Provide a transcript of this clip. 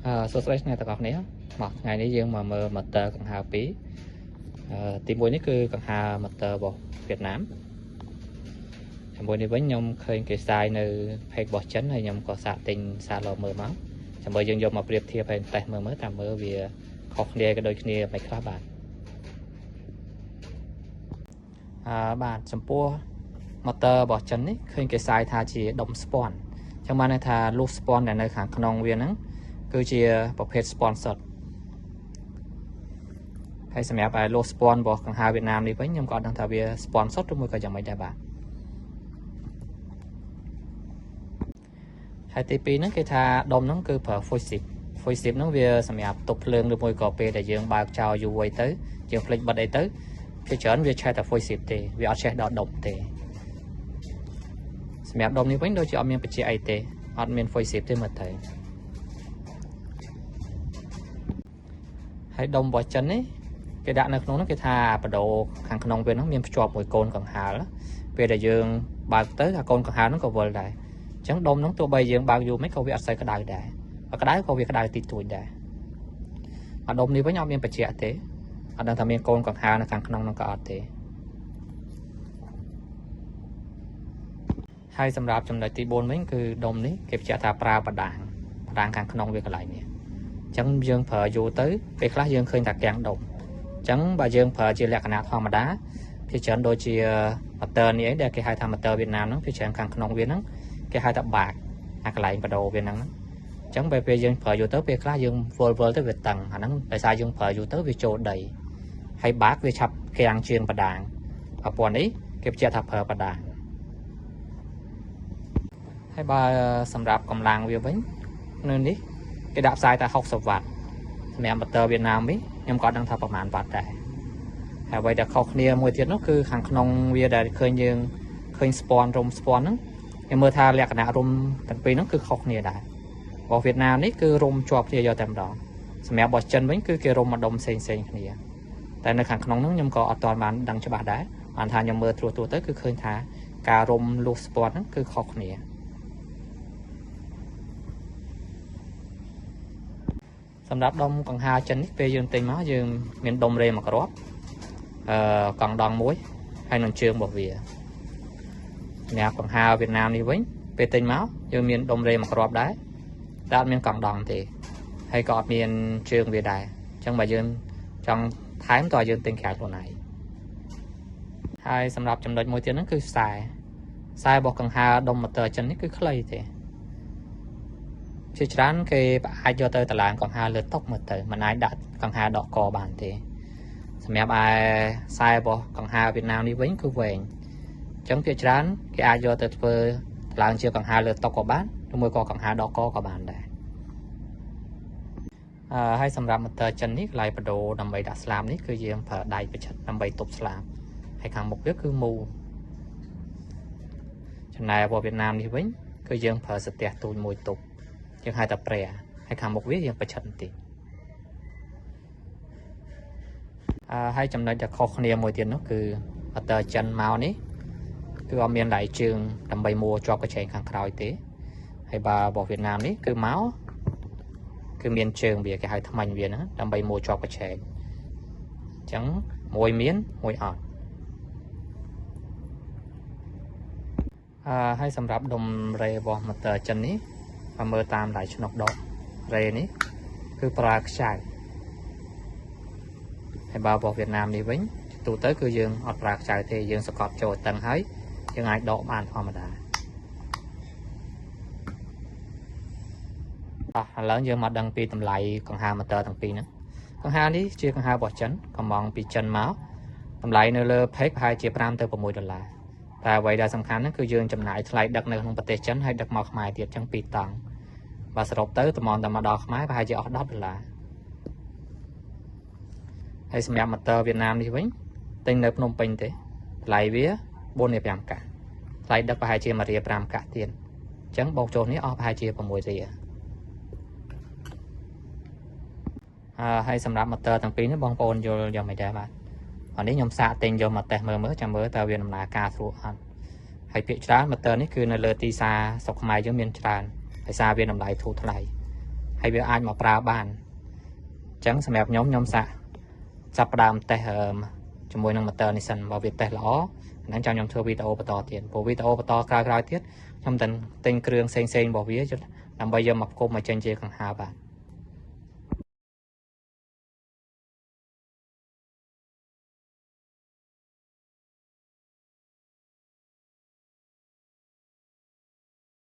សួស្តីអ្នកទាំងអស់គ្នាមកថ្ងៃនេះយើងមកមើល motor កង្ហារ2ទី1នេះគឺកង្ហារ motor របស់វៀតណាមជាមួយនេះវិញខ្ញុំឃើញគេផ្សាយនៅ page របស់ចិនហើយខ្ញុំក៏សាកទិញសាកឡមើលមកចាំមើលយើងយកមកប្រៀបធៀបហើយតេស្តមើលមើលតាមមើលវាខុសគ្នាក៏ដូចគ្នាមិនខ្លះបាទបាទចំពោះ motor របស់ចិននេះឃើញគេផ្សាយថាជាដុំស្ពាន់ចឹងបានន័យថាលុះស្ពាន់ដែលនៅខាងក្នុងវាហ្នឹងគឺជាប្រភេទស្ពាន់សុទ្ធហើយសម្រាប់ឲ្យលុះស្ពាន់របស់កង្ហារវៀតណាមនេះវិញខ្ញុំក៏អត់ដឹងថាវាស្ពាន់សុទ្ធឬមួយក៏យ៉ាងម៉េចដែរបាទហើយទី2ហ្នឹងគេថាដុំហ្នឹងគឺប្រើ Full Zip ហ្នឹងវាសម្រាប់ទប់ភ្លើងឬមួយក៏ពេលដែលយើងបើកចោលយូរអីទៅយើងភ្លេចបិទអីទៅភាគច្រើនវាឆេះតែ Full Zip ទេវាអត់ឆេះដល់ដុំទេសម្រាប់ដុំនេះវិញដូចជាអត់មានបច្ចេកអីទេអត់មាន Full Zip ទេមើលទៅហើយដុំរបស់ចិននេះគេដាក់នៅក្នុងនោះគេថាបដូរខាងក្នុងវាហ្នឹងមានភ្ជាប់មួយកូនកង្ហារពេលដែលយើងបើកទៅអាកូនកង្ហារហ្នឹងក៏វិលដែរអញ្ចឹងដុំហ្នឹងទោះបីយើងបើកយូរមិនក៏វាអត់សូវក្តៅដែរបើក្តៅក៏វាក្តៅតិចតួចដែរអាដុំនេះវិញអត់មានបច្ចេកទេអត់ដឹងថាមានកូនកង្ហារនៅខាងក្នុងហ្នឹងក៏អត់ទេហើយសម្រាប់ចំណុចទី4វិញគឺដុំនេះគេបញ្ជាក់ថាប្រើបដាងខាងក្នុងវាកន្លែងនេះអញ្ចឹងយើងប្រើយូរទៅពេលខ្លះយើងឃើញថាកាំងដុំអញ្ចឹងបើយើងប្រើជាលក្ខណៈធម្មតាភាគច្រើនដូចជា motor នេះអីដែលគេហៅថា motor វៀតណាមហ្នឹងភាគច្រើនខាងក្នុងវាហ្នឹងគេហៅថាបាកអាកន្លែងបដូរវាហ្នឹងអញ្ចឹងពេលយើងប្រើយូរទៅពេលខ្លះយើងវិលទៅវាតឹងអាហ្នឹងដោយសារយើងប្រើយូរទៅវាចូលដីហើយបាកវាឆាប់កាំងជាងបដាងប្រព័ន្ធនេះគេបញ្ជាក់ថាប្រើបដាងហើយបើសម្រាប់កម្លាំងវាវិញនៅនេះគេដាក់ផ្សាយតែ60វ៉ាត់សម្រាប់ motor វៀតណាមវិញខ្ញុំក៏ដឹងថាប្រហែលវ៉ាត់ដែរហើយអ្វីដែលខុសគ្នាមួយទៀតនោះគឺខាងក្នុងវាដែលឃើញយើងឃើញស្ពាន់រុំស្ពាន់ហ្នឹងខ្ញុំមើលថាលក្ខណៈរុំទាំងពីរហ្នឹងគឺខុសគ្នាដែររបស់វៀតណាមនេះគឺរុំជាប់គ្នាយកតែម្ដងសម្រាប់របស់ចិនវិញគឺគេរុំម្ដុំផ្សេងៗគ្នាតែនៅខាងក្នុងហ្នឹងខ្ញុំក៏អត់ទាន់បានដឹងច្បាស់ដែរបានថាខ្ញុំមើលត្រួសៗទៅគឺឃើញថាការរុំលុះស្ពាន់ហ្នឹងគឺខុសគ្នាសម្រាប់ដុំកង្ហារចិននេះពេលយើងទិញមកយើងមានដុំរេមួយគ្រាប់កង់ដងមួយហើយនឹងជើងរបស់វាសម្រាប់កង្ហារវៀតណាមនេះវិញពេលទិញមកយើងមានដុំរេមួយគ្រាប់ដែរតែអត់មានកង់ដងទេហើយក៏អត់មានជើងវាដែរអញ្ចឹងបើយើងចង់ថែមតើយើងទិញក្រៅខ្លួនឯងហើយសម្រាប់ចំណុចមួយទៀតហ្នឹងគឺខ្សែរបស់កង្ហារដុំ motor ចិននេះគឺខ្លីទេជាច្រើនគេអាចយកទៅតឡើងកង្ហារលើតុមើលទៅមិនអាចដាក់កង្ហារដកកបានទេសម្រាប់ឯខ្សែរបស់កង្ហារវៀតណាមនេះវិញគឺវែងអញ្ចឹងភាគច្រើនគេអាចយកទៅធ្វើតឡើងជាកង្ហារលើតុក៏បានឬមួយក៏កង្ហារដកកក៏បានដែរហើយសម្រាប់ motor ចិននេះកន្លែងបដូរដើម្បីដាក់ស្លាបនេះគឺយើងប្រើដៃប្រឆិតដើម្បីទប់ស្លាបហើយខាងមុខវាគឺមូលចំណែករបស់វៀតណាមនេះវិញគឺយើងប្រើស្ទះទូចមួយទប់យើងហៅថាព្រះហើយខាងមុខវាយើងប្រឆិតបន្តិចហើយចំណុចដែលខុសគ្នាមួយទៀតនោះគឺ motor ចិនមកនេះគឺអត់មានដៃជើងដើម្បីមួជាប់កញ្ឆេងខាងក្រោយទេហើយបើរបស់វៀតណាមនេះគឺមកគឺមានជើងវាគេហៅថ្មាញ់វាហ្នឹងដើម្បីមួជាប់កញ្ឆេងអញ្ចឹងមួយមានមួយអត់ហើយសម្រាប់ដុំរេរបស់ motor ចិននេះបើមើលតាមដៃឆ្នុកដករេនេះគឺប្រើខ្ចៅហើយបើរបស់វៀតណាមនេះវិញទូទៅគឺយើងអត់ប្រើខ្ចៅទេយើងសកត់ចូលតឹងហើយយើងអាចដកបានធម្មតាឥឡូវយើងមកដឹងពីតម្លៃកង្ហារ motor ទាំងពីរហ្នឹងកង្ហារនេះជាកង្ហាររបស់ចិនកំងពីចិនមកតម្លៃនៅលើ page ប្រហែលជា5ទៅ6ដុល្លារតែអ្វីដែលសំខាន់ហ្នឹងគឺយើងចំណាយថ្លៃដឹកនៅក្នុងប្រទេសចិនហើយដឹកមកខ្មែរទៀតចឹង2តង់បើសរុបទៅតម្រាំតែមកដល់ខ្មែរប្រហែលជាអស់10ដុល្លារហើយសម្រាប់ motor វៀតណាមនេះវិញទិញនៅភ្នំពេញទេតម្លៃវា4រៀល5កាក់ថ្លៃដឹកប្រហែលជា1រៀល5កាក់ទៀតអញ្ចឹងបូកចូលនេះអស់ប្រហែលជា6រៀលហើយសម្រាប់ motor ទាំងពីរនេះបងប្អូនយល់យ៉ាងម៉េចដែរបាទអានេះខ្ញុំសាកទិញយកមកតេស្តមើលមើលចាំមើលតើវាដំណើរការស្រួលអត់ហើយភាគច្រើន motor នេះគឺនៅលើទីផ្សារស្រុកខ្មែរយើងមានច្រើនដោយសារវាតម្លៃធូរថ្លៃហើយ ហើយវាអាចមកប្រើបានអញ្ចឹងសម្រាប់ខ្ញុំខ្ញុំសាកចាប់ផ្ដើមតេស្តជាមួយនឹង motor នេះសិនបើវាតេស្តល្អហ្នឹងចាំខ្ញុំធ្វើវីដេអូបន្តទៀតព្រោះវីដេអូបន្តក្រោយៗទៀតខ្ញុំតែទិញគ្រឿងផ្សេងៗរបស់វាដើម្បីយកមកផ្គុំមកចេញជាកង្ហារបាទ។